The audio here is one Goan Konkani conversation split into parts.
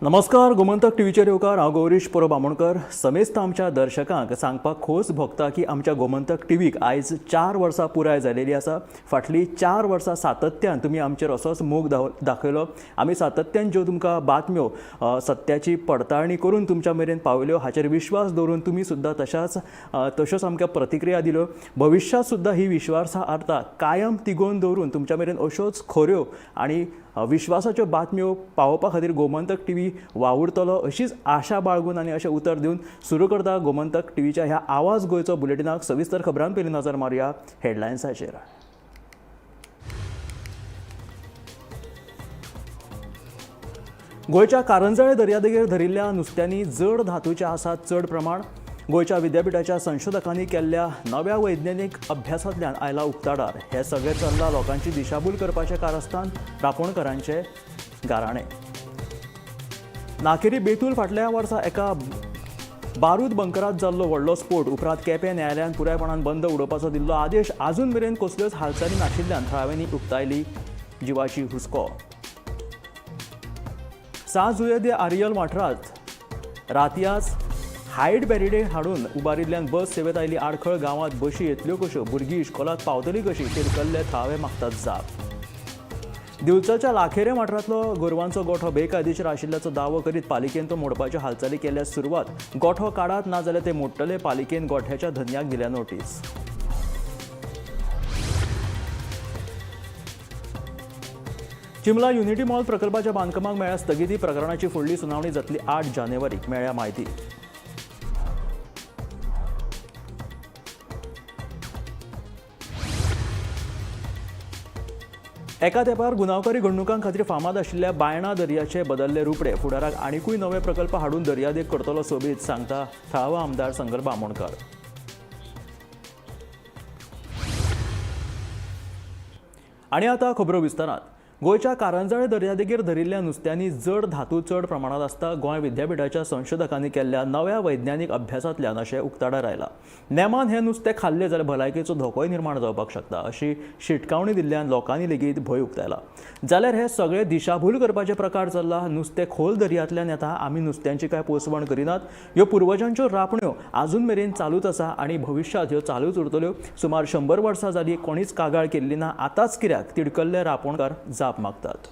नमस्कार, गोमंतक टीव्हीचेर येवकार. हांव गौरीश परब आमोणकर. समेस्त आमच्या दर्शकांक सांगपाक खोस भोगता की आमच्या गोमंतक टीव्हीक आयज 4 वर्सां पुराय जालेली आसा. फाटलीं 4 वर्सां सातत्यान तुमी आमचेर असोच मोग दाखयलो. आमी सातत्यान ज्यो तुमकां बातम्यो सत्याची पडताळणी करून तुमच्या मेरेन पावयल्यो, हाचेर विश्वास दवरून तुमी सुद्दां तशाच तश्योच आमकां प्रतिक्रिया दिल्यो. भविश्यांत सुद्दां ही विश्वासार्हता कायम तिगोवन दवरून तुमच्या मेरेन अश्योच खऱ्यो आनी विश्वासाच्यो बातम्यो पावोवपा खातीर गोमंतक टीव्ही वावुरतलो, अशीच आशा बाळगून आनी अशें उतर दिवन सुरू करता गोमंतक टीव्हीच्या ह्या आवाज गोंयचो बुलेटिनाक. सविस्तर खबरां पयलीं नजर मारुया हेडलायन्साचेर. गोंयच्या कारंजळे दर्यादेगेर धरिल्ल्या नुस्त्यांनी जड धातूचे आसात चड प्रमाण. गोंयच्या विद्यापिठाच्या संशोधकांनी केल्ल्या नव्या वैज्ञानीक अभ्यासांतल्यान आयला उक्ताडार. हे सगळें चल्लां लोकांची दिशाभूल करपाचें कारस्थान, रापोणकरांचे गाराणे. नाकेरी बेतूल फाटल्या वर्सा एका बारूद बंकरात जाल्लो व्हडलो स्फोट उपरांत केपें न्यायालयान पुरायपणान बंद उडोवपाचो दिल्लो आदेश. अजून मेरेन कसल्योच हालचाली नाशिल्ल्यान थळाव्यांनी उक्तायली जिवाची हुस्को. सां जुये दे आरियल वाठारांत रातयाच हायट बॅरिकेड हाडून उबारिल्ल्यान बस सेवेत आयली आडखळ. गांवांत बशी येतल्यो कश्यो, भुरगीं इश्कोलाक पावतलीं कशीं, तिडकल्ले थळावे मागतात जाप. दिवचलच्या लाखेरे वाठारांतलो गोरवांचो गोठो बेकायदेशीर आशिल्ल्याचो दावो करीत पालिकेन तो मोडपाच्यो हालचाली केल्या सुरवात. गोठो काडात, ना जाल्यार ते मोडटले. पालिकेन गोठ्याच्या धनयाक दिल्या नोटीस. चिमला युनिटी मॉल प्रकल्पाच्या बांदकामाक मेळ्ळ्या स्थगिती. प्रकरणाची फुडली सुनावणी जातली 8 जानेवारीक, मेळ्ळ्या म्हायती. एका तेंपार गुन्यांवकारी घडणुकां खातीर फामाद आशिल्ल्या बायणा दर्याचे बदल्ले रुपडे. फुडाराक आनिकूय नवे प्रकल्प हाडून दर्यादेग करतलो सोबीत, सांगता थळावो आमदार संकल्प आमोणकर. आनी आतां खबरो विस्तारात. गोंयच्या कारंजाळे दर्यादेगेर धरिल्ल्या नुस्त्यांनी जड धातू चड प्रमाणांत आसता. गोंय विद्यापिठाच्या संशोधकांनी केल्ल्या नव्या वैज्ञानीक अभ्यासांतल्यान अशें उक्ताडार आयलां. नेमान हें नुस्तें खाल्लें जाल्यार भलायकेचो धोकोय निर्माण जावपाक शकता, अशी शिटकावणी दिल्ल्यान लोकांनी लेगीत भंय उक्तायला. जाल्यार हे सगळे दिशाभूल करपाचे प्रकार चल्ला. नुस्तें खोल दर्यांतल्यान येता, आमी नुस्त्यांची काय पोसवण करिनात. ह्यो पुर्वजांच्यो रापण्यो आजून मेरेन चालूच आसा आनी भविश्यांत ह्यो चालूच उरतल्यो. सुमार 100 वर्सां जाली कोणीच कागाळ केल्ली ना, आतांच कित्याक, तिडकल्ले रापोणकार जाप मागतात.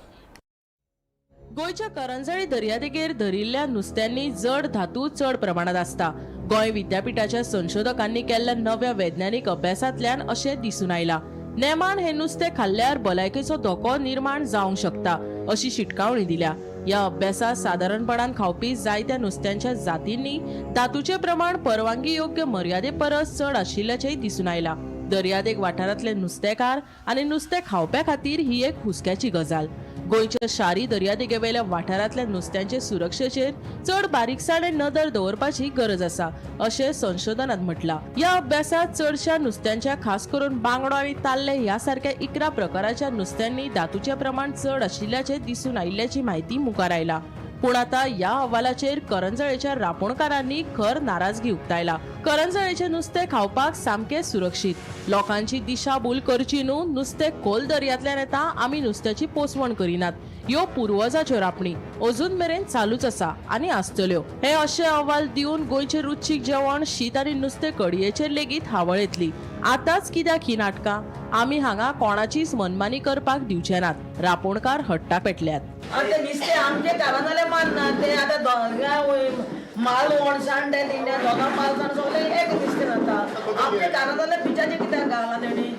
गोंयच्या करंजळी दर्यादेगेर धरिल्ल्या नुस्त्यांनी जड धातू चड प्रमाणात आसता. गोंय विद्यापिठाच्या संशोधकांनी केल्ल्या नव्या वैज्ञानीक अभ्यासांतल्यान अशें दिसून आयलां. नेमान हें नुस्तें खाल्ल्यार भलायकेचो धोको निर्माण जावंक शकता, अशी शिटकावणी दिल्या. ह्या अभ्यासात सादारणपणान खावपी जायत्या नुस्त्यांच्या जातींनी धातूचें प्रमाण परवानगी योग्य मर्यादे परस चड आशिल्ल्याचेंय दिसून आयलां. दर्यादेग वाठारांतले नुस्तेकार आनी नुस्तें खावप्या खातीर ही एक हुस्क्याची गजाल. गोंयच्या शारी दर्यादेगेवेल्या वाठारांतल्या नुस्त्यांचे सुरक्षेचेर चड बारीकसाणेन नदर दवरपाची गरज आसा, अशें संशोधनात म्हटलां. ह्या अभ्यासात चडशा नुस्त्यांच्या, खास करून बांगडो आनी ताल्ले ह्या सारक्या 11 प्रकाराच्या नुस्त्यांनी धातूचें प्रमाण चड आशिल्ल्याचें दिसून आयिल्ल्याची म्हायती मुखार आयला. पूण आता ह्या अहवालाचेर करंजळेच्या रापोणकारांनी खर नाराजगी उक्तायला. करंजळेचें नुस्तें खावपाक सामकें सुरक्षीत. लोकांची दिशाभूल करची न्हू. नुस्तें खोल दर्यांतल्यान येता, आमी नुस्त्याची पोसवण करिनात. ह्यो पुर्वजाच्यो रापणी अजून मेरेन चालूच आसा आनी आसतल्यो. हे अशे अहवाल दिवन गोंयचें रुचीक जेवण, शीत आनी नुस्तें कडयेचेर लेगीत हावळ येतली. आतांच कित्याक ही नाटकां? आमी हांगा कोणाचीच मनमानी करपाक दिवचे नात, रापोणकार हट्टाक पेटल्यात. आनी ते नुस्तें आमचे कारंजाले मारना. ते आतां दोगां माल वणसाण, ते तिंड्या दोगां मालसाण सगळें एक नुस्तें जाता. आमचे कारंजाले बिचाचे कित्याक घाला तेणी?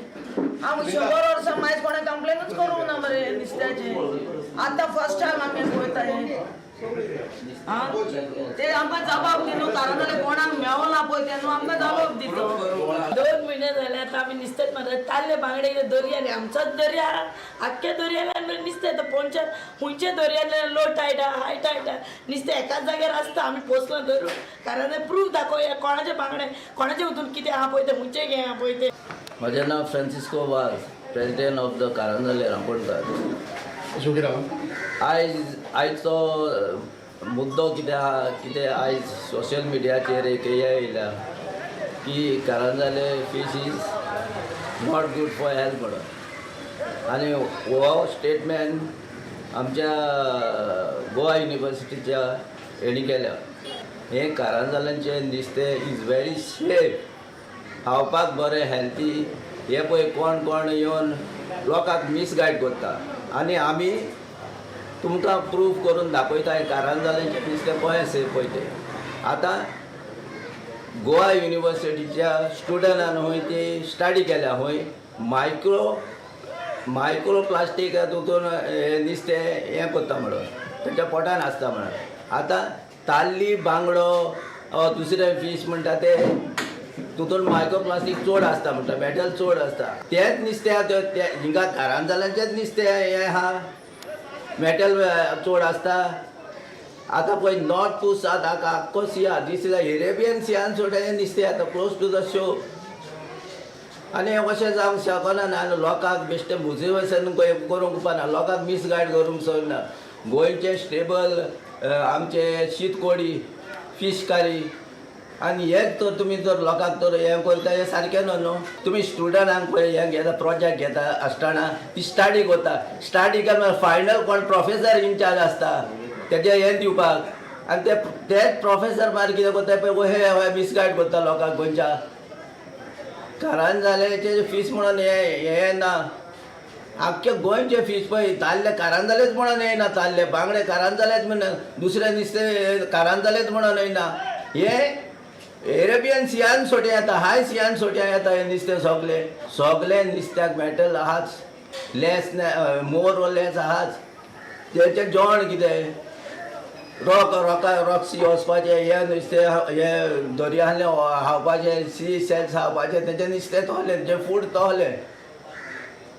आमी 100 वर्सां मायज कोणें कंप्लेनूच करूंक ना मरे नुस्त्याचे. आतां फर्स्ट टायम आमी पळयता हें. आं, ते आमकां जबाब दी न्हू. कारंजाले कोणाक मेवना पळय ते न्हू, आमकां जबाब दितो. 2 म्हयने जाले आतां आमी नुस्तेंच मारता. ताल्ले बांगडे कितें दर्यान, आमचोच दर्या, आख्ख्या दर्यान नुस्तें येता. पोंच्या खंयच्या दर्यांतल्यान लो टायड, हाय टायड नुस्तें एकाच जाग्यार आसता. आमी पोसलां धरून. कारण प्रूफ दाखोवया कोणाचे बांगडे, कोणाचे हितून कितें आहा पळय तें, खंयचे हें आहा पळय तें. म्हजें नांव Francisco Vaz, president of the Karanzalem Raponkar. आयज आयचो मुद्दो कितें आहा, कितें आयज सोशल मिडियाचेर एक हे येयल्या की Karanzalem fish is not good for health म्हणून. आनी हो स्टेटमेंट आमच्या गोवा युनिवर्सिटीच्या हेणी केल्या. हें कारांजाल्यांचें नुस्तें is very safe, खावपाक बरें, हेल्थी. हे पळय कोण कोण येवन लोकांक मिसगायड करता आनी आमी तुमकां प्रूफ करून दाखयता हें कारांजाल्यांचें नुस्तें कशें सेफ पळय तें. आतां गोवा युनिवर्सिटीच्या स्टुडंटान हूंय ती स्टडी केल्या, हूंय मायक्रो प्लास्टीक तितून हें नुस्तें हें करता म्हणून तेच्या पोटान आसता म्हणून. आतां ताल्ली बांगडो दुसरे फीश म्हणटा ते तितून मायक्रो प्लास्टीक चड आसता म्हणटा, मेटल चड आसता. तेंच नुस्तें आतां ते हिंगा कारांजाल्यांचेंच नुस्तें हें आहा, मेटल चड आसता. आतां पळय नॉर्थ टू सावथ आख्खो सिया दीस एरेबियन सियान सोड हें नुस्तें आतां क्लोज टू the show. आनी हें अशें जावंक शकना. आनी लोकांक बेश्टें मोटिवेशन करूंक उपाना, लोकांक मिसगायड करूंक सोदना. गोंयचें स्टेबल आमचें शीत कोडी फीश कारी आनी हेच तर तुमी जर लोकांक तर हें करता हें सारकें न्हू न्हू. तुमी स्टुडंटांक पळय हें घेता, प्रोजेक्ट घेता आसतना ती स्टडी करता, स्टडी केन्ना फायनल कोण प्रोफेसर इनचार्ज आसता तेजें हें दिवपाक, आनी ते तेच प्रोफेसर मागीर कितें करता पळय हे हय मिसगायड करता लोकांक. गोंयच्या कारांजाल्याचें फीस म्हणून हें हें ना, आख्खे गोंयचे फीस पळय ताल्ले कारांजालेच म्हणून येयना, ताल्ले बांगडे कारांजालेच म्हणून, दुसरे नुस्तें कारांजालेच म्हणून येयना. हे एरेबियन सियान सोट्या येता, हाय सियान सोट्या येता. हे नुस्तें सगलें सगलें नुस्त्याक मेटल आहाच, लेस मोर ऑर लेस आहाच. तेचें जेवण कितें रॉक रॉका रॉक सी वचपाचें, हें नुस्तें हें दर्यांतलें खावपाचें, सी शेल्स खावपाचें, तेचें नुस्तें तोहलें, तेचें फूड तोहलें.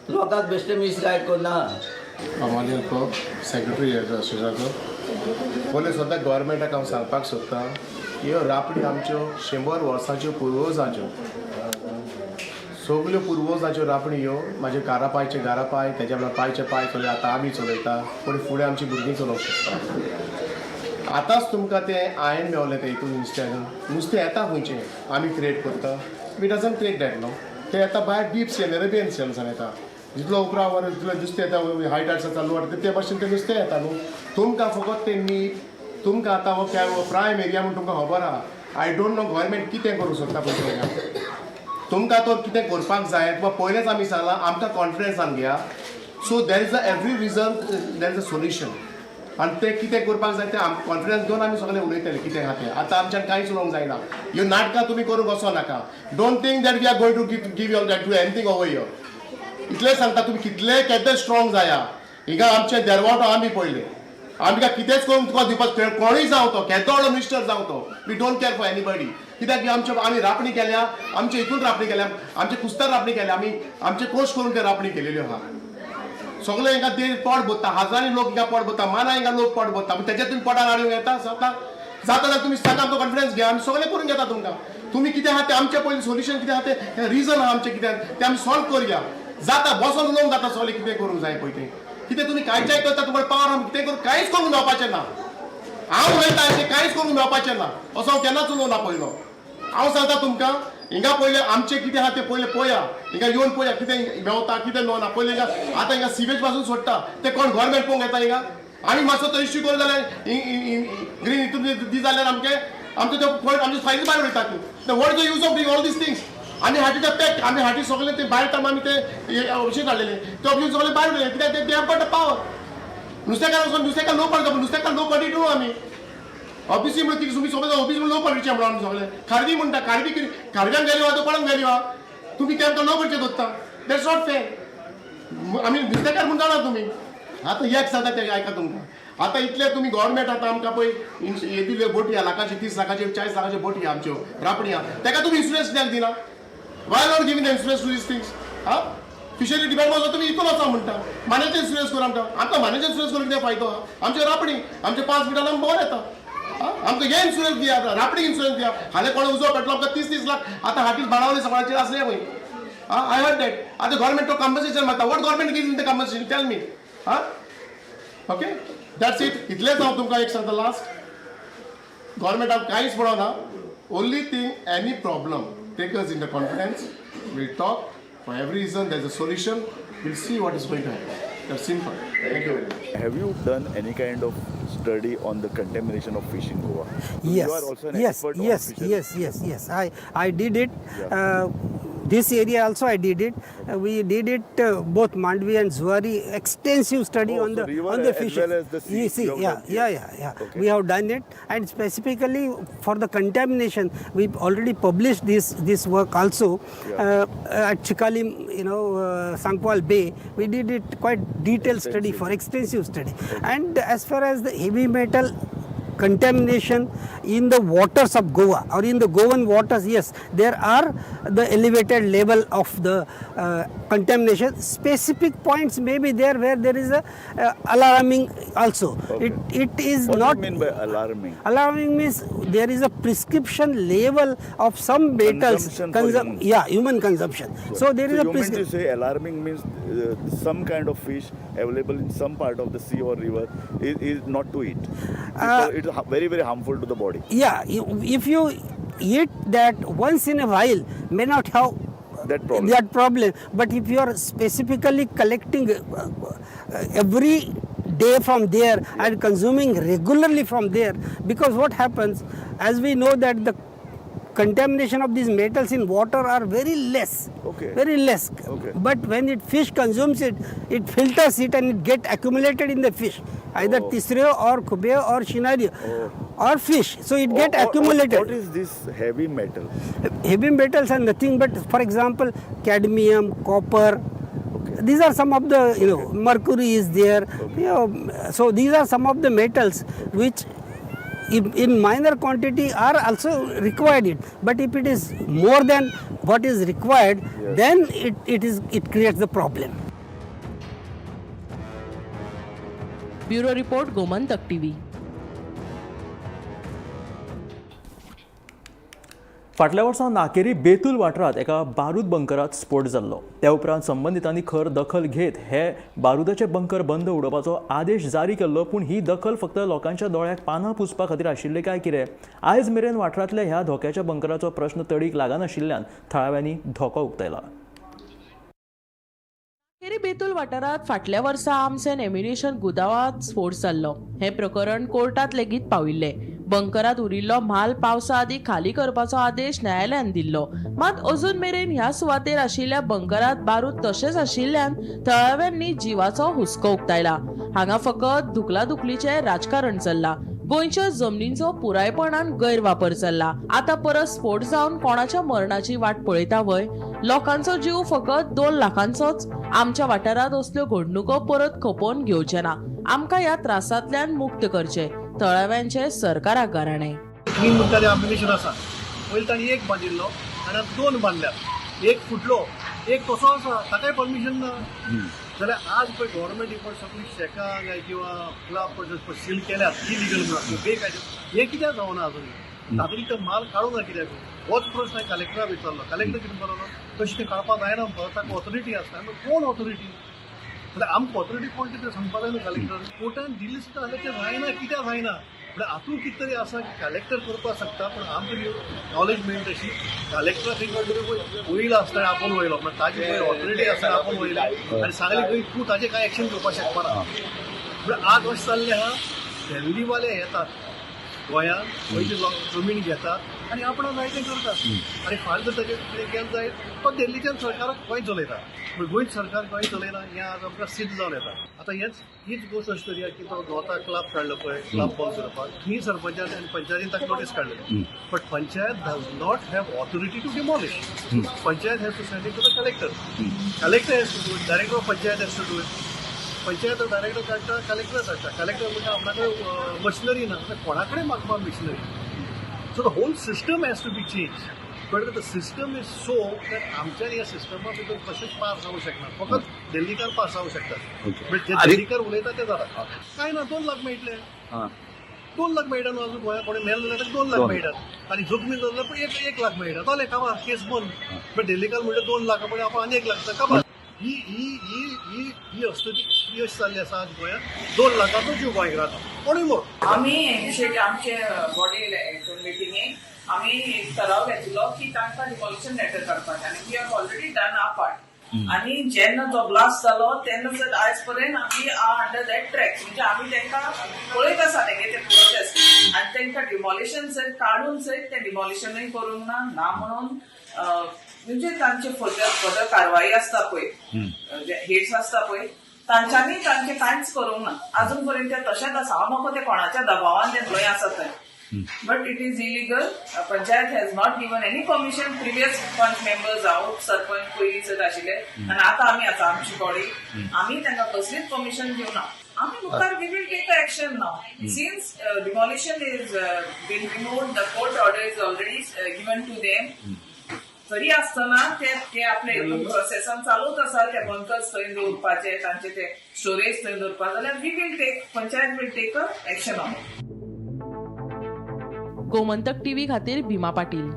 लोकांक बेश्टें मिसगायड करना. अमानियल परब, सेक्रेटरी असोसिएशनाचो. पयलीं सद्दां गव्हर्मेंटाक हांव सांगपाक सोदता, ह्यो रापणी आमच्यो 100 वर्सांच्यो पुर्वजांच्यो, सगल्यो पुर्वजांच्यो रापणी ह्यो. म्हाजे घरा पायचे घरा पाय, तेज्या वांगडा पायचे पाय चलय, आतां आमी चलयता, पूण फुडें आमची भुरगीं चलोवंक शकता. आतांच तुमकां तें आयन मेवलें तें हितून नुस्त्यान. नुस्तें येता खंयचें? आमी क्रिएट करता? We doesn't create that न्हू. तें येता भायर डीप सियान, अरेबियन सियानसान येता. जितलो उपरा वर तितलें नुस्तें येता, हाय टायड्स आसा, लो ते भाशेन तें नुस्तें येता न्हू. तुमकां फकत तें मीठ तुमकां आतां हो प्रायम एरिया म्हूण तुमकां खबर आहा. I don't know government कितें करूंक सोदता पळय तें. तुमकां तो कितें करपाक जाय तुका पयलेंच आमी सांगलां, आमकां कॉन्फिडन्सान घेया. So there is a every reason, there is a solution. आनी तें कितें करपाक जाय तें कॉन्फिडन्स घेवन आमी सगळें उलयतले कितें आहा तें. आतां आमच्यान कांयच उलोवंक जायना. ह्यो नाटकां तुमी करूंक वचो नाका. Don't think that we are going to give you that do anything over here. इतलें सांगता, तुमी कितले केदे स्ट्रॉंग जाया, हिंगा आमचे देरवाटो आमी पयले, आमकां कितेंच करूंक तुका दिवपाक कोणूय जावं, तो केदो व्हडलो मिनिस्टर जावं तो, we don't care for anybody. कित्याक की आमचे आमी रापणी केल्या, आमचे हितून रापणी केल्या, आमचे कुस्तार रापणी केल्या, आमी आमचे कोश करून ते रापणी केलेल्यो आहा. सगळे हिंगा ते पोट भरता, हजारांनी लोक हिंगा पोट भरता, माना हिंगा लोक पोट भरता. पूण तेजे तुमी पोटार हाडूंक येता जाता जाता जाल्यार तुमी सांगा, आमकां कॉन्फिडन्स घेया, आमी सगळें करून घेता तुमकां. तुमी कितें आहा तें आमचें पयलीं सोल्युशन कितें आहा तें, रिजन आहा आमचें कितें तें आमी सॉल्व करुया. जाता बसोन उलोवंक जाता सगळें कितें करूंक जाय पळय तें. कितें तुमी कांयच्याय करता, तुमकां पावर आहा, कितें करूं, कांयच करूंक मेळपाचें ना. हांव उलयता अशें कांयच करूंक मेळपाचें ना, असो हांव केन्नाच उलोवंक ना पयलो. हांव सांगता तुमकां, हिंगा पयलें आमचें कितें आहा तें पयलें पळया, हिंगा येवन पळया कितें मेवता कितें मेवना. पयलें हिंगा आतां हिंगा सिवेज पासून सोडटा ते कोण गव्हर्मेंट पळोवंक येता हिंगा. आमी मातसो तो इश्यू करूं जाल्यार ग्रीन हितून दी जाल्यार आमचे आमचे ते पॉयंट आमचे फायदे भायर वयता. What is the use of all these things? आमी हाटी ते पॅक, आमी हाटी सगळे ते भायर टायम आमी ते ऑफिशीक हाडलेले, ते ऑफिशीक सगळे भायर उडयले. कित्याक ते have got power. नुस्तेकार वचून नुस्तेकार लो पडटा, नुस्तेकार लो क्वॉलिटी न्हू. आमी ऑफिसी म्हणून कितें तुमी सगळे ऑफिस म्हणून लो क्वॉलिटीचे म्हणून आमी सगळे खारवी म्हणटा. खारवी कितें? खारव्यांक व्हॅल्यू आहा तो कोणाक व्हॅल्यू आहा? तुमी तेमकां लो करचे दोत्ता, that's not fair. आमी नुस्तेकार म्हूण जाणा तुमी. आतां एक सांगता तें आयका तुमकां. आतां इतले तुमी गव्हर्मेंट आतां आमकां पळय हे दिल्यो बोटी आहा, लाखाचे, 30 लाखाचे, 40 लाखाचे बोटी आहा आमच्यो रापणी आहा. तेका तुमी इन्शुरन्स कित्याक दिना? Why not giving the insurance to these things? हा, फिशरी डिपार्टमेंट तुमी इतून वचा म्हणटा, मान्याचे इन्शुरन्स करून आमकां, आमकां मान्याचे इन्शुरन्स करून कितें फायदो आहा? आमचे रापणी आमचे 5 मिनटां आमकां बरें येता. आमकां हे इन्शुरन्स दिया, रापणी इन्शुरन्स दिया. हालीं कोण उजो पेटलो, आमकां 30 30 लाख. आतां हाटीच बाणावले सगळ्याचेर आसले पळय. I heard that. आतां गव्हर्मेंट तो कॉम्पन्सेशन मागता. What government give the compensation, tell me? हा, okay, that's it. इतलेंच हांव तुमकां एक सांगता लास्ट. गव्हर्मेंटाक कांयच पडना. Only thing, any problem, take us in the confidence, we'll talk. For every reason there is a solution. We'll see what is going to happen. Simple. Thank you very much. Have you done any kind of study on the contamination of fish in Goa? Yes. You are also an yes, expert yes, on fisheries. yes. I did it. Yeah. This area also I did it. We did it both Mandvi and Zuari. Extensive study Oh, on so the river on the as fishes. well as the sea, You see, you have yeah, done- yeah, yes. yeah, yeah. Okay. We have done it, and specifically for the contamination, we already published this work also. Yeah. At Chikalim, Sangpal Bay, we did it quite detailed study for extensive study. And as far as the heavy metal contamination in the waters of Goa or in the Goan waters, yes, there are the elevated level of the contamination. Specific points may be there where there is a alarming also. Okay. It is What not do you mean by alarming? Alarming means there is a prescription level of some metals. Consumption for humans. Yeah, human consumption. So there is so a you mean to prescription. say alarming means some kind of fish available in some part of the sea or river is not to eat. It's very, very harmful to the body. Yeah, if you eat that once in a while, may not have That problem. That problem. But if you are specifically collecting every day from there and consuming regularly from there, because what happens, as we know that the contamination of these metals in water are very less. Okay. Very less. Okay. But when it fish consumes it, it filters it and it get accumulated in the fish, either Oh. tisreo or kubeo or shinario or fish. So it get accumulated. What is this heavy metal? Heavy metals are nothing but, for example, cadmium, copper. Okay. These are some of the, mercury is there. So these are some of the metals which if in minor quantity are also required it. But if it is more than what is required, Yes. then it creates the problem. Bureau report, Gomantak TV. फाटल्या वर्सा नाकेरी बेतूल वाठारांत एका बारूद बंकरात स्फोट जाल्लो. त्या उपरांत संबंदितांनी खर दखल घेत हे बारुदाचे बंकर बंद उडोवपाचो आदेश जारी केल्लो. पूण ही दखल फक्त लोकांच्या दोळ्याक पानां पुसपा खातीर आशिल्ली काय कितें, आयज मेरेन वाठारांतल्या ह्या धोक्याच्या बंकराचो प्रश्न तडीक लागनाशिल्ल्यान थळाव्यांनी धोको उक्तायला. नाकेरी बेतूल वाठारांत फाटल्या वर्सा आर्म्स अँड एम्युनिशन गुदावांत स्फोट जाल्लो. हें प्रकरण कोर्टांत लेगीत पाविल्लें. बंकरात उरिल्लो म्हाल पावसा आदीं खाली करपाचो आदेश न्यायालयान दिल्लो. मात अजून मेरेन ह्या सुवातेर आशिल्ल्या बंकरात बारूद तशेंच आशिल्ल्यान थळाव्यांनी जिवाचो हुस्को उक्तायला. हांगा फकत धुकलाधुकलीचें राजकारण चल्लां. गोंयच्या जमनींचो पुरायपणान गैरवापर चल्ला. आतां परत स्फोट जावन कोणाच्या मरणाची वाट पळयता व्हय? लोकांचो जीव फकत 2 लाखांचोच. आमच्या वाठारांत असल्यो घडणुको परत खपोवन घेवचे ना. आमकां ह्या त्रासांतल्यान मुक्त करचे, थळाव्यांचे सरकाराक गाराणें. 3 गुंठाचे एम्युनिशन आसा. पयलीं तांणी एक बांदिल्लो आनी आतां 2 बांदल्यात. एक फुटलो, एक तसो आसा, ताकाय परमिशन ना. जाल्यार आज पळय गव्हर्मेंट डिपार्टमेंट सगळीं शेकां किंवा क्लब पळय सील केल्यात इलिगल म्हणून बेकायदे, हें कित्याक जावना अजून? तातूंत तो माल काडूंक ना कित्याक? होच प्रश्न हांवें कलेक्टराक विचारलो. कलेक्टर कितें म्हणलो, तशें तें काडपाक जायना म्हणपाक, ताका ऑथॉरिटी आसता. कोण ऑथॉरिटी? म्हणल्यार आमकां ऑथॉरिटी कोण तें सांगपाक जाय न्हू कलेक्टर. कोर्टान दिल्ली सुद्दां जाल्यार तें जायना, कित्याक जायना? म्हणल्यार हातूंत कितें तरी आसा की कलेक्टर करपाक शकता, पूण आमकां नॉलेज मेळटा तशी कलेक्टरा खंय कडलो वयलो आसतना आपूण वयलो, म्हणल्यार ताजी पळय ऑथॉरिटी आसतना आपूण वयलो आनी सांगलें खंय तूं ताजें कांय एक्शन घेवपाक शकपाना. म्हणल्यार आज अशें जाल्लें आहा, दिल्लीवाले येतात गोंयांत, गोंयची लोक जमीन घेतात आनी आपणाक जाय तें करतात. आनी फाल्यां जर ताजें कितें केलें जायत तो दिल्लीच्यान सरकाराक गोंय चलयता. पूण गोंय सरकार गोंय चलयना हें आज आमकां सिद्ध जावन येता. आतां हीच गोश्ट अशी तरी की तो गोता क्लब काडलो पळय, क्लब बंद करपाक, थंय सरपंचान आनी पंचायतीन ताका नोटीस काडलेली. But panchayat does not have authority to demolish. Panchayat has to send it to the collector. Collector has to do it, director of panchayat has to do it. Panchayat director काडटा, कलेक्टर काडटा. कलेक्टर म्हणटा आपणा कडेन मशिनरी ना, कोणा कडेन मागपाक machinery? So the whole system has to be change. But the system is so that आमच्यान ह्या सिस्टमा भितर कशेंच पार जावंक शकना, फकत दिल्लीकार पास जावंक शकतात. बट जे दिल्लीकार उलयता ते जाता. कांय ना, 2 लाख मेळटले. 2 लाख मेळटा न्हू अजून गोंयांत कोणी मेल जाल्यार 2 लाख मेळटात आनी जखमी जाल्यार पण 1 लाख मेळटा. जालें काबार, केस बंद. बट दिल्लीकार म्हणटा 2 लाख पण आपण आनी 1 लाख काबार. ही ही ही ही ही अस्थिती अशी जाल्ली आसा आज गोंयांत. 2 लाखाचो जीव गोंयकार आसा, कोणूय मर. आमी आमचे बॉडी मिटिंगेक आमी एक ठराव घेतलो की तांकां डिमॉलिशन लेटर काडपाचें आनी we have already done our part. आनी जेन्ना तो ब्लास्ट जालो तेन्ना सर आयज पर्यंत आमी are under that tracks. म्हणजे आमी तांकां पळयत आसा तेंगे ते प्रोसेस आनी तांकां डिमॉलिशन सर काडून सयत तें डिमॉलिशनूय करूंक ना ना म्हणून म्हणजे तांचे फर्दर फर्दर कारवाई आसता पळय, हेड्स आसता पळय, तांच्यांनी तांचे कांयच करूंक ना अजून पर्यंत. ते तशेंच आसा. हांव नको ते कोणाच्या दबावान ते थंय आसा थंय, but it is illegal. Panchayat has not given any permission. Previous panch members, हांव सरपंच पयलीं सत आशिल्ले आनी आतां आमी आसा आमची बॉडी, आमी तांकां कसलीच परमिशन दिवना. आमी मुखार we will take action now since demolition is been remove, the court order is already given to them. तरी आसतना ते ते आपले हितून प्रोसेसान चालूच आसा. ते बंकर्स थंय दवरपाचे, तांचे ते स्टोरेज थंय दवरपा, जाल्यार we will take, panchayat will take a action on. Gomantak TV खातीर भीमा पाटील.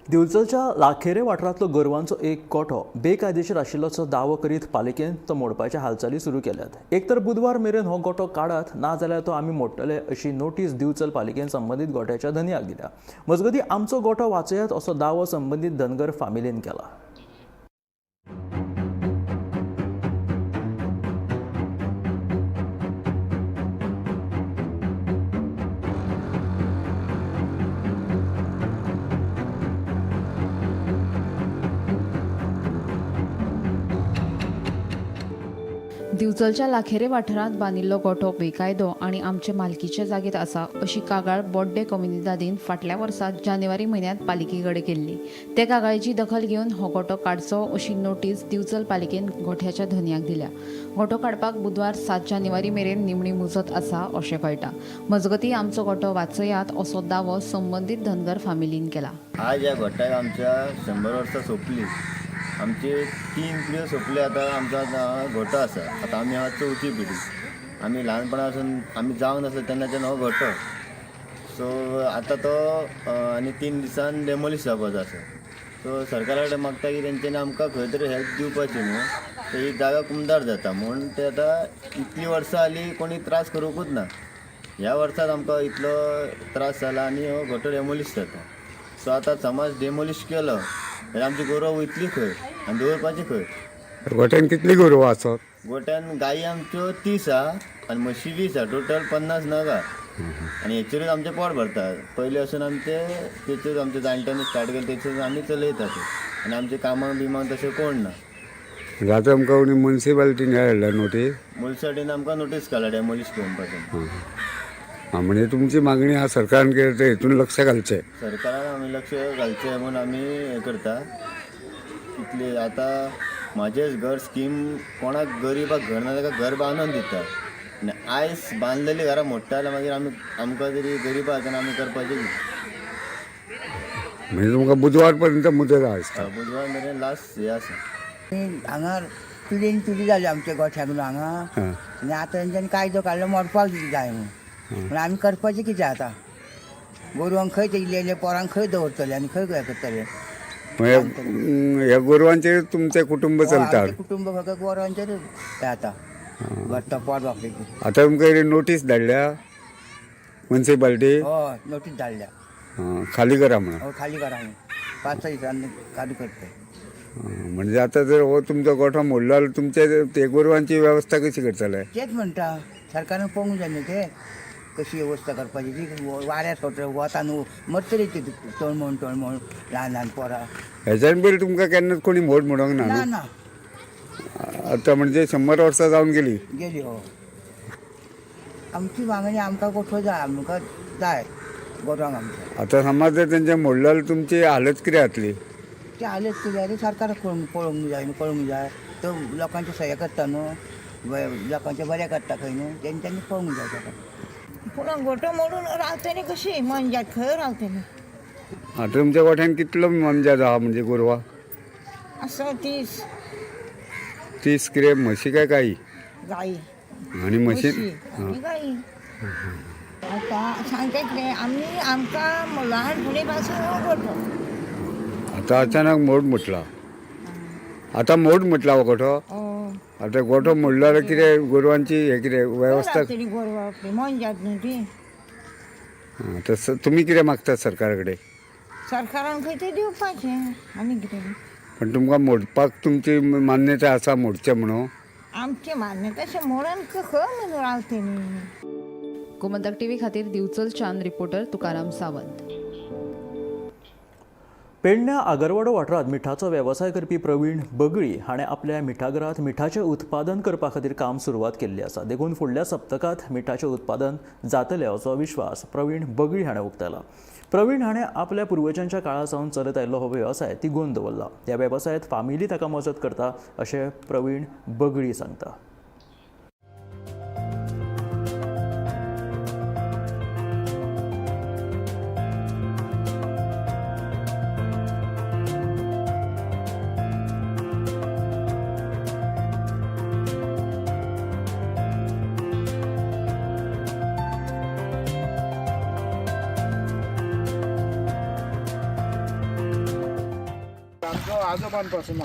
दिवचलच्या लाखेरे वाठारांतलो गोरवांचो एक गोठो बेकायदेशीर आशिल्ल्याचो दावो करीत पालिकेन तो मोडपाच्या हालचाली सुरू केल्यात. एक तर बुधवार मेरेन हो गोठो काडात, ना जाल्यार तो आमी मोडटले अशी नोटीस दिवचल पालिकेन संबंदीत गोठ्याच्या धनयाक दिल्या. मजगतीं, आमचो गोठो वाचयात असो दावो संबंदीत धनगर फामिलीन केला. दिवचलच्या लाखेरे वाठारांत बांदिल्लो गोठो बेकायदो आनी आमचे मालकीचे जागेत आसा अशी कागाळ बोड्डे कोमुनिदादीन फाटल्या वर्सा जानेवारी म्हयन्यांत पालिके कडेन केल्ली. ते कागाळीची दखल घेवन हो गोठो काडचो अशी नोटीस दिवचल पालिकेन गोठ्याच्या धनयाक दिल्या. गोठो काडपाक बुधवार 7 जानेवारी मेरेन निमणी मुजत आसा अशें कळटा. मजगतीं, आमचो गोठो वाचयात असो दावो संबंदीत धनगर फामिलीन केला. आज ह्या गोठ्याक आमच्या 100 वर्सां सोंपली. आमचे तीन पिळग्यो सोंपले. आतां आमचो आतां गोठो आसा. आतां आमी आहा चवथी पिढी. आमी ल्हानपणासून आमी जावन आसले तेन्नाच्यान हो गोठो. सो आतां तो आनी 3 दिसान डेमोलिश जावपाचो आसा. सो सरकारा कडेन मागता की तेंच्यांनी आमकां खंय तरी हेल्प दिवपाची न्हू. तर ही जागा कुमदार जाता म्हूण ते आतां इतलीं वर्सां जालीं कोणी त्रास करूंकूच ना. ह्या वर्सात आमकां इतलो त्रास जाला आनी हो गोठो डेमोलिश जाता. सो आतां समज डेमोलिश केलो जाल्यार आमची गोरवां वयतली खंय आनी दवरपाची खंय? गोठ्यान कितली गोरवां आसत? गोट्यान गायी आमच्यो 30 आहा आनी म्हशी 20 आहा. टोटल 50 नग आहा आनी हेचेरूच आमचें पोट भरता. पयलीं पासून आमचे तेचेर आमच्या जाणट्यांनी स्टार्ट केलें, तेचेर आमी चलयता ते आनी आमचे कामाक बिमाक तशें कोण ना. म्हणजे आतां आमकां कोणी मुन्सिपालिटीन हें हाडला नोटीस? मुन्सिपालिटीन आमकां नोटीस काडला डेमोलिश करपाचें. आं, म्हणजे तुमची मागणी आहा सरकारान कितें तें हितून लक्ष घालचें. सरकारान आमी लक्ष घालचें म्हूण आमी हें करता इतले. आतां म्हाजेंच घर स्कीम, कोणाक गरिबाक घर ना ताका घर बांदून दिता आनी आयज बांदलेलीं घरां मोडटा जाल्यार मागीर आमी आमकां तरी गरिबां आसा आमी करपाचें कितें? म्हणजे तुमकां बुधवार पर्यंत मुदत आहा दिसता. बुधवार मेरेन लास्ट हें आसा. हांगा पिळीन पिळी जाली आमच्या गोठ्याक न्हू हांगा. आनी आतां तेंच्यांनी कायदो काडलो मोडपाक जाय म्हूण. पूण आमी करपाचें कितें आतां? गोरवांक खंय ते इल्ले इल्ले पोरांक खंय दवरतले आनी खंय हें करतले? म्हणजे ह्या गोरवांचेर तुमचें कुटुंब चलता? आमचें कुटुंब फकत गोरवांचेर हें आतां भरता पोट भाकरेचें. आतां तुमकां कितें नोटीस धाडल्या मुन्सिपालिटी? हय, नोटीस धाडल्या. आं, खाली करा म्हणून. हय, खाली करा म्हणून. 5-6 दिसांनी खाली करता. आं, म्हणजे आतां जर हो तुमचो गोठो मोडलो जाल्यार तुमचे ते गोरवांची वेवस्था कशी करतले? तेच म्हणटा, सरकारान पळोवंक जाय न्हू ते कशी वेवस्था करपाची ती. वाऱ्यार सोडटा, वतान मरतली ती तळमळ तळमळ ल्हान ल्हान पोरां. हेच्यान पयलीं तुमकां केन्नाच कोणी मोड म्हणूंक ना? ना. न्हू? ना. आतां म्हणजे 100 वर्सां जावन गेली. गेली हो. आमची मागणी, आमकां गोठो जाय, आमकां जाय गोरवांक आमच्या. आतां समज जर तेंचे मोडलो जाल्यार तुमची हालत कितें जातली? ते आलेच कितें जाल्यार सरकाराक पळोवंक पळोवंक जाय न्हू, कळूंक जाय. तो लोकांचे सया करता न्हू, लोकांचें बरें करता खंय न्हू, तेंच्यांनी पळोवंक जाय ताका. पूण गोठो मोडून रावतली कशी मोनजात? खंय रावतली? आतां तुमच्या गोठ्यान कितलो मोनजात आहा, म्हणजे गोरवां? आसा 30. 30 कितें, म्हशी काय गाई? गाई. आनी म्हशी? म्हशी आनी गाई. आतां सांगता कितें आमी, आमकां ल्हान फुडें पासून हो गोठो. आतां अचानक मोड म्हटला, आतां मोड म्हटला हो गोठो. आतां गोठो मोडलो जाल्यार कितें गोरवांची हें कितें वेवस्था? रावतली गोरवां आपली, मोनजात न्हू ती. आं, तसं तुमी कितें मागतात सरकारा कडेन? सरकारान खंय तें दिवपाचें आनी कितें. पण तुमकां मोडपाक तुमची मान्यताय आसा मोडचें म्हणून? आमचें मान्य तशें मोडन खंय म्हणून रावते न्ही. गोमंतक टीव्ही खातीर दिवचलच्यान रिपोर्टर तुकाराम सावंत. पेडण्या आगरवाडो वाठारांत मिठाचो वेवसाय करपी प्रवीण बगळी हाणें आपल्या मिठागरांत मिठाचें उत्पादन करपा खातीर काम सुरवात केल्ली आसा. देखून फुडल्या सप्तकांत मिठाचें उत्पादन जातलें असो विश्वास प्रवीण बगळी हाणें उक्तायला. प्रवीण हाणें आपल्या पुर्वजांच्या काळा सावन चलत आयिल्लो हो वेवसाय तिगोवन दवरला. ह्या वेवसायांत फामिली ताका मजत करता अशें प्रवीण बगळी सांगता. आजोबांपासून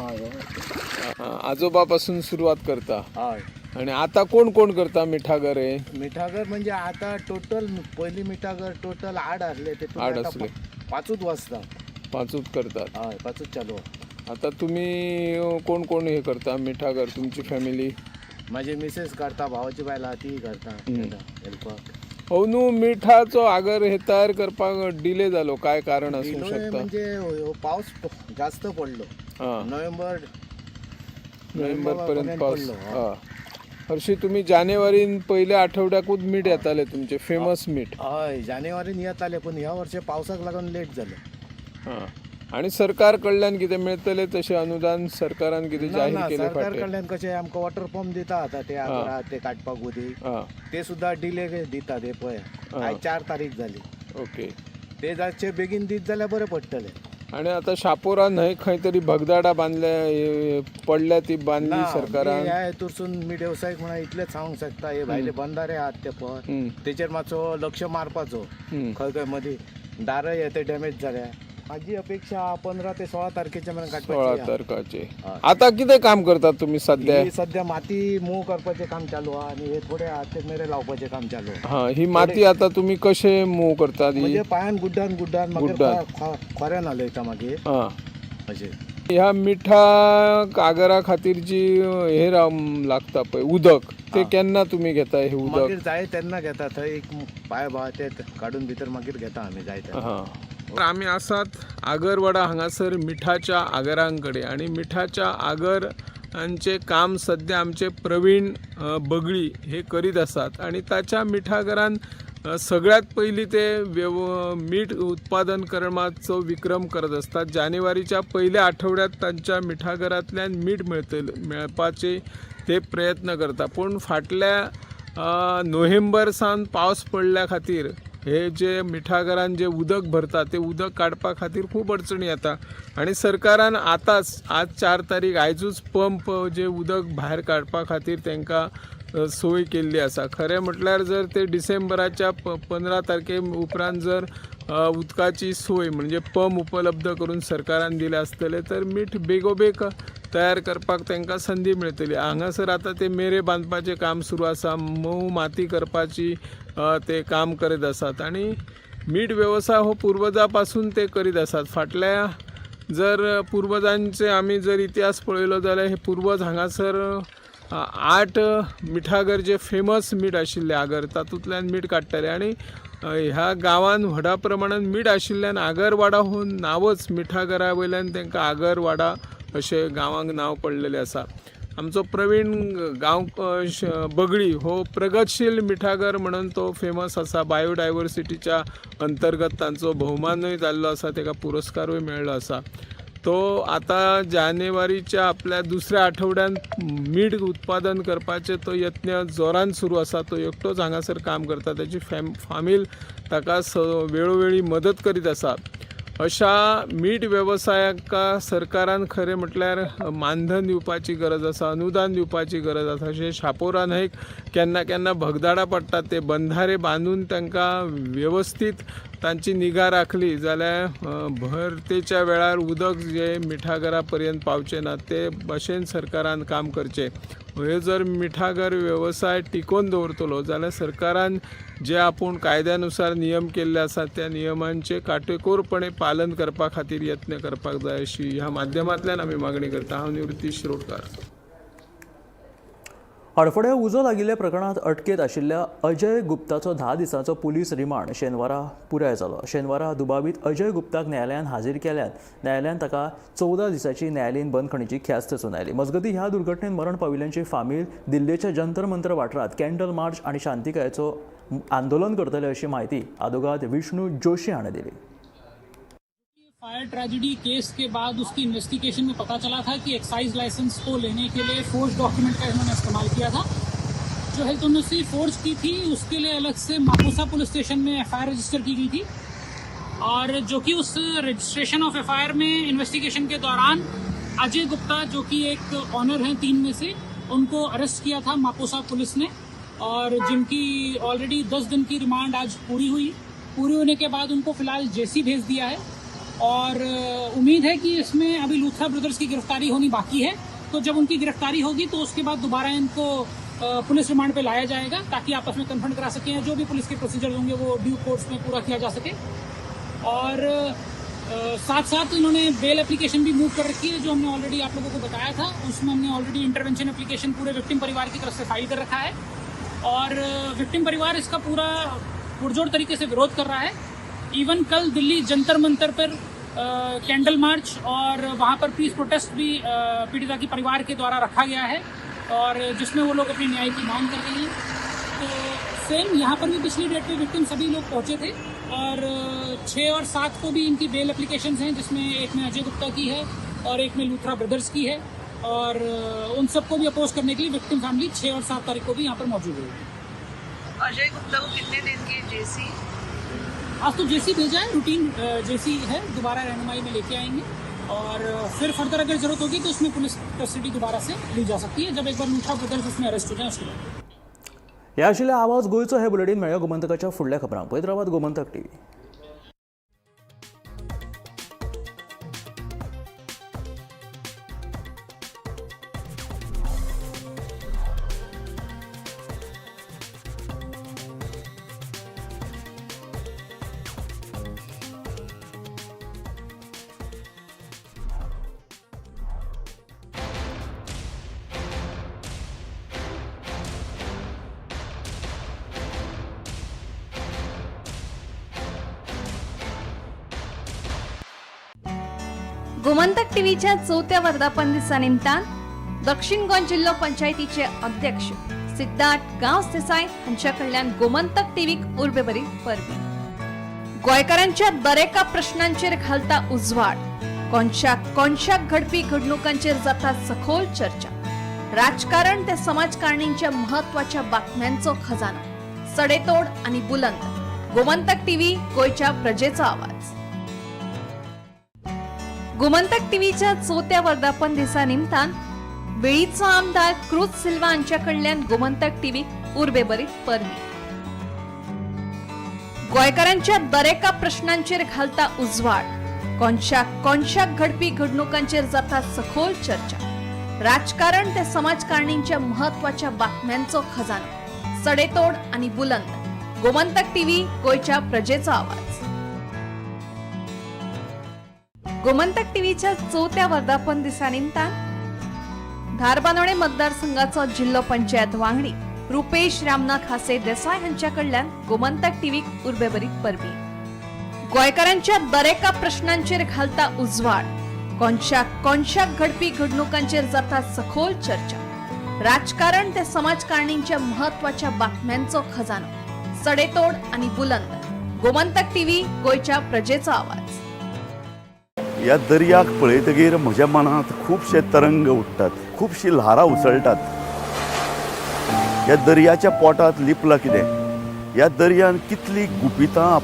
आजोबापासून सुरुवात करता. हय. आणि आता कोण कोण करता मिठागर? हे मिठागर म्हणजे आता टोटल पयली मिठागर टोटल 8 आसले, ते 8 आसले, 5 वाजता 5 करतात. हय, 5 चालू. आता तुम्ही कोण कोण हे करता मिठागर? तुमची फॅमिली? माझी मिसेस करता, भावाची बायला ती करता हेल्पाक. हो न्हू, मिठाचो आगर हे तयार करपाक डिले जालो, काय कारण आसूंक शकता? म्हणजे पावस जास्त पडलो, नोव्हेंबर पर्यंत पावस. हरशी तुम्ही जानेवारीन पयल्या आठवड्याकूच मीठ येताले तुमचे फेमस मीठ? हय, जानेवारीन येताले, पण ह्या वर्षी पावसाक लागून लेट जाले. आणि सरकार कडल्यान कितें मेळटलें तशें अनुदान सरकारान कितें जाहीर केलें? सरकार कडल्यान कशें आमकां वॉटर पंप दिता आतां ते आहा ते काडपाक उदीक, ते सुद्दां डिले दिता. ते पळय आयज 4 तारीख जाली. ओके, ते जातशे बेगीन दीत जाल्यार बरें पडटलें. आणि आता शापोरा न्हंय खंय तरी भगदाडा बांदल्या पडल्या, ती बांदली सरकारान. ह्या हेतूरसून मी वेवसायीक म्हणून इतलेंच सांगूंक शकता, हे भायले बंधारे आहात ते पळय तेचेर मातसो लक्ष मारपाचो. खंय खंय मदीं दारय हे ते डॅमेज जाल्या. माझी अपेक्षा 15 ते 16 तारखेच्या मेरेन काडपाची. 16 तारखाचे. आता कितें काम करतात तुम्ही सध्या? सध्या माती मूव करपाचें काम चालू आहा आनी हे थोडे आहात ते मेरे लावपाचें काम चालू आहा. हां, ही माती आता तुम्ही कशे मूव करतात? म्हणजे पायान गुड्डान गुड्डान मागीर खोऱ्यान हालयता मागीर. अशें ह्या मिठा आगरा खातीर जी हे लागता पळय उदक, ते केन्ना तुमी घेता हे उदक? मागीर जाय तेन्ना घेता, थंय एक पायप आहा ते काडून भितर मागीर घेता आमी जाय तेन्ना. आमी आसात आगरवाडा हांगासर मिठाच्या आगरांकडे आणि मिठाच्या आगरांचे काम सध्या आमचे प्रवीण बगळी हे करीत आसात. आणि ताच्या मिठागरान सगळ्यात पयलीं ते मीठ उत्पादन करपाचो विक्रम करत असतात. जानेवारीच्या पयल्या आठवड्यात तांच्या मिठागरांतल्यान मीठ मेळपाचे ते प्रयत्न करता. पूण फाटल्या नोव्हेंबर सावन पावस पडल्या खातीर हे जे मिठागरान जे उदक भरता ते उदक काडपा खातीर खूब अडचणी येता. आनी सरकारान आतांच आज 4 तारीख आयजूच पंप जे उदक भायर काडपा खातीर तांकां सोय केल्ली आसा. खरें म्हटल्यार जर ते डिसेंबराच्या 15 तारखे उपरांत जर उदकाची सोय म्हणजे पंप उपलब्ध करून सरकारान दिले आसतले तर मीठ बेगोबेग तयार करपाक तांकां संदी मेळटली. हांगासर आतां ते मेरे बांदपाचें काम सुरू आसा, मोव माती करपाची ते काम करीत आसात. आनी मीठ वेवसाय हो पुर्वजा पासून ते करीत आसात. फाटल्या जर पुर्वजांचे आमी जर इतिहास पळयलो जाल्यार हे पुर्वज हांगासर 8 मिठागर जे फेमस मीठ आशिल्ले आगर तातूंतल्यान मीठ काडटाले. आनी ह्या गांवान व्हडा प्रमाणान मीठ आशिल्ल्यान आगरवाडा हो नांवच मिठागरा वयल्यान तांकां आगरवाडा अशें गांवांक नांव पडलेलें आसा. आमचो प्रवीण गांव बगळी हो प्रगतशील मिठागर म्हणून तो फेमस आसा. बायोडायवर्सिटीच्या अंतर्गत तांचो भोवमानूय जाल्लो आसा, ताका पुरस्कारूय मेळ्ळो आसा. तो आतां जानेवारीच्या आपल्या दुसऱ्या आठवड्यान मीठ उत्पादन करपाचे तो यत्न जोरान सुरू आसा. तो एकटोच हांगासर काम करता, ताची फामील ताका वेळोवेळी मदत करीत आसा. अशा मीठ वेवसायाका सरकारान खरें म्हटल्यार मानधन दिवपाची गरज आसा, अनुदान दिवपाची गरज आसा. अशें शापोरा न्हंयक केन्ना केन्ना भगदाडां पडटात, ते बंधारे बांदून तांकां वेवस्थीत तांची निगा राखली जाल्यार भरतेच्या वेळार उदक जे मिठागरा पर्यंत पावचें ना ते भशेन सरकारान काम करचें हे जर मिठागर वेवसाय टिकोवन दवरतलो जाल्यार सरकारान जे आपूण कायद्या नुसार नियम केल्ले आसात त्या नियमांचे काटेकोरपणे पालन करपा खातीर यत्न करपाक जाय अशी ह्या माध्यमांतल्यान आमी मागणी करता. हांव निवृत्ती शिरोडकार. हडफड्या उजो लागिल्ल्या प्रकरणांत अटकेत आशिल्ल्या अजय गुप्ताचो 10 दिसांचो पुलीस रिमांड शेनवारा पुराय जालो. शेनवारा दुबावीत अजय गुप्ताक न्यायालयान हाजीर केल्यान न्यायालयान ताका 14 दिसांची न्यायालयीन बंदखणीची ख्यास्त सुनायली. मजगतीं ह्या दुर्घटनेत मरण पाविल्ल्यांची फामील दिल्लीच्या जंतर मंतर वाठारांत कॅन्डल मार्च आनी शांतिकायेचो आंदोलन करतले अशी म्हायती आदोगाद विष्णू जोशी हाणें दिली. फायर ट्रेजेडी केस के बाद उसकी इन्वेस्टिगेशन में पता चला था कि एक्साइज लाइसेंस को लेने के लिए फोर्ज डॉक्यूमेंट का इन्होंने इस्तेमाल किया था. जो हेल्थ एनओसी फोर्ज की थी उसके लिए अलग से मापुसा पुलिस स्टेशन में एफआईआर रजिस्टर की गई थी और जो कि उस रजिस्ट्रेशन ऑफ एफआईआर में इन्वेस्टिगेशन के दौरान अजय गुप्ता जो कि एक ऑनर हैं 3 में से, उनको अरेस्ट किया था मापुसा पुलिस ने और जिनकी ऑलरेडी 10 दिन की रिमांड आज पूरी हुई. पूरी होने के बाद उनको फिलहाल जेसी भेज दिया है और उम्मीद है कि इसमें अभी लूथरा ब्रदर्स की गिरफ्तारी होनी बाकी है, तो जब उनकी गिरफ्तारी होगी तो उसके बाद दोबारा इनको पुलिस रिमांड पे लाया जाएगा ताकि आपस में कन्फ्रंट करा सकें या जो भी पुलिस के प्रोसीजर होंगे वो ड्यू कोर्स में पूरा किया जा सके. और साथ साथ इन्होंने बेल एप्लीकेशन भी मूव कर रखी है जो हमने ऑलरेडी आप लोगों को बताया था. उसमें हमने ऑलरेडी इंटरवेंशन एप्लीकेशन पूरे विक्टिम परिवार की तरफ से फाइल कर रखा है और विक्टिम परिवार इसका पूरा पुरजोर तरीके से विरोध कर रहा है. इवन कल दिल्ली जंतर मंतर पर कैंडल मार्च और वहाँ पर पीस प्रोटेस्ट भी पीड़िता के परिवार के द्वारा रखा गया है और जिसमें वो लोग अपनी न्याय की मांग कर रहे हैं. तो सेम यहाँ पर भी पिछली डेट पे विक्टिम सभी लोग पहुँचे थे और 6 और 7 को भी इनकी बेल एप्लीकेशंस हैं जिसमें एक में अजय गुप्ता की है और एक में लूथरा ब्रदर्स की है और उन सबको भी अपोज करने के लिए विक्टिम फैमिली 6 और 7 तारीख को भी यहाँ पर मौजूद होगी. अजय गुप्ता को कितने दिन की जेसी? आज तो जेसी भेजा है, रूटीन जेसी है, दोबारा रहनुमाई में लेके आएंगे और फिर फर्दर अगर जरूरत होगी तो उसमें पुलिस कस्टडी दोबारा से ली जा सकती है जब एक बार लूथरा ब्रदर्स उसमें अरेस्ट हो जाए उसके बाद. ह्या आशिल्लें आवाज गोंयचो हे बुलेटीन. मेळ्या गोमंतकाच्या फुडल्या खबरांक. पळयत गोमंतक टीव्ही. गोमंतक टीव्हीच्या चवथ्या वर्धापन दिसा निमतान दक्षिण गोंय जिल्लो पंचायतीचे अध्यक्ष सिद्धार्थ गांवस देसाय हांच्या कडल्यान गोमंतक टीव्हीक उर्बेभरीत परबी. गोंयकारांच्या दरेका प्रश्नांचेर घालता उजवाड, कोनशाक कोनशाक घडपी घडणुकांचेर जाता सखोल चर्चा, राजकारण ते समाजकारणींच्या म्हत्वाच्या बातम्यांचो खजानो, सडेतोड आनी बुलंद. गोमंतक टीव्ही, गोंयच्या प्रजेचो आवाज. गोमंतक टीव्हीच्या चवथ्या वर्धापन दिसा निमतान वेळीचो आमदार क्रूज सिल्वा हांच्या कडल्यान गोमंतक टीव्हीक उर्बेभरीत परबी. गोंयकारांच्या दरेका प्रश्नांचेर घालता उजवाड, कोनशाक कोनशाक घडपी घडणुकांचेर जाता सखोल चर्चा, राजकारण ते समाजकारणींच्या म्हत्वाच्या बातम्यांचो खजानो, सडेतोड आनी बुलंद. गोमंतक टीव्ही, गोंयच्या प्रजेचो आवाज. गोमंतक टीव्हीच्या चवथ्या वर्धापन दिसा निमतान धारबांदोडें मतदारसंघाचो जिल्लो पंचायत वांगडी रुपेश रामनाथ हासे देसाय हांच्या कडल्यान गोमंतक टीव्हीक उर्बेभरीत परबी. गोंयकारांच्या दरेका प्रश्नांचेर घालता उजवाड, कोनशाक कोनशाक घडपी घडणुकांचेर जाता सखोल चर्चा, राजकारण ते समाजकारणींच्या म्हत्वाच्या बातम्यांचो खजानो, सडेतोड आनी बुलंद. गोमंतक टीव्ही, गोंयच्या प्रजेचो आवाज. ह्या दर्याक पळयतगीर म्हज्या मनांत खुबशे तरंग उठ्ठात, खुबशीं ल्हारां उसळटात. ह्या दर्याच्या पोटांत लिपलां कितें, ह्या दर्यान कितलीं गुपितां.